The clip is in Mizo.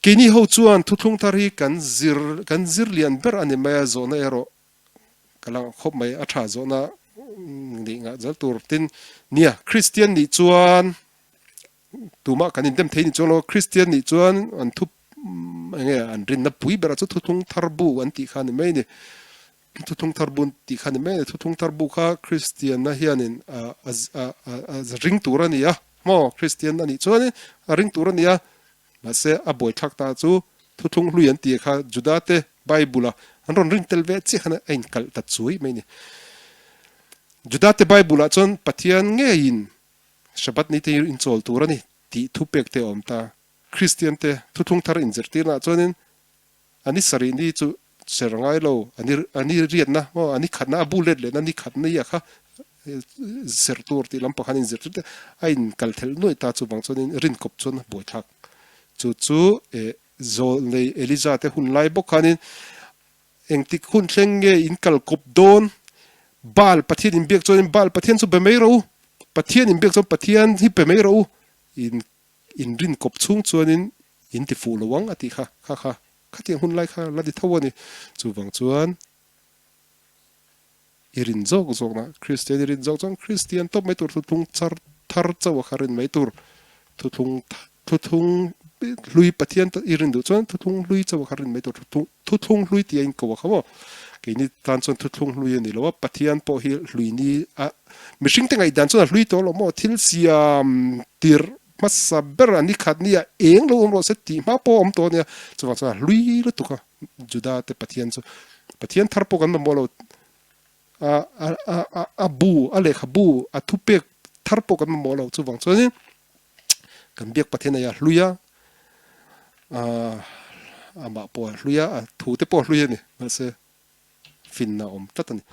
Keini ho chuan thuthlung thar hi kan zir kan zir lian ber a ni mai a, zawhna erawh ka la khawp mai a tha zawhna nih ngah zel tur tin nia Kristian nih chuan tumah kan indem thei ni chuang lo Kristian nih chuan an thu enge an rinna pui berah chu thuthlung thar bu an tih kha a ni mai a ni. Thuthlung thar bu tih kha a ni mai a ni. Thuthlung thar bu kha Kristianna hianin a ring tur a ni a maw Kristian a nih chuanin a ring tur a ni a Mahse, a buaithlak ta chu thuthlung hlui an tih kha Juda te Bible-a an rawn rin tel ve chiah khan a inkalh ta chuai mai a ni. Juda te Bible-ah chuan Pathian ngeiin Shabbat ni te hi inchawl tur a ni tih thupek te a awm ta. Kristian te thuthlung thar inzirtirnaah chuanin A ni sarih ni chu ser ngai lo, a ni a ni riatna maw a ni khatna a bu let lehna ni khat ni a kha ser tur tih lampang khan inzir tir te a in kal thelh nuaih ta chuvang chuanin rinkawp chuan a buaithlak. Chu chu eh zawl nei Elija te hun lai bawk khanin engtik hun thleng nge in kal kawp dawn Baal Pathian inbiak chuanin Baal Pathian chu be mai rawh u, Pathian inbiak chuan Pathian hi pe mai rawh u in Inrin kawp chhung chuanin in ti fuh lo ang a tih kha, kha kha, khatiang hun lai kha la ni tho a ni. Chuvang chuan i rin zawk zawkna, Kristian i rin zawk chuan Kristian tawp mai tur thuthlung char thar chauh a kha rin mai tur. Thuthlung thuthlung hlui Pathian i rin duh chuan thuthlung hlui chauh a kha rin mai tur. Thuthlung hlui tia in ko a kha maw? Keini tan chuan thuthlung hlui a ni lo a, Pathian pawh hi hlui ni a, mihringte ngaihdan chuan a hlui tawh lo maw? Thil siam tirh hmasa ber a ni khat nia eng lo awm rawh se tih hma pawh a awm tawh a nia, chuvang chuan a hlui lutuk a, Juda te Pathian chu Pathian thar pawh kan mamawh lo, a a a a bu a lehkha bu a thupek thar pawh kan mamawh lo, chuvang chuanin kan biak Pathian a hlui a, amah pawh a hlui a, a thu te pawh a hlui a ni, mahse finna a awm tlat a ni.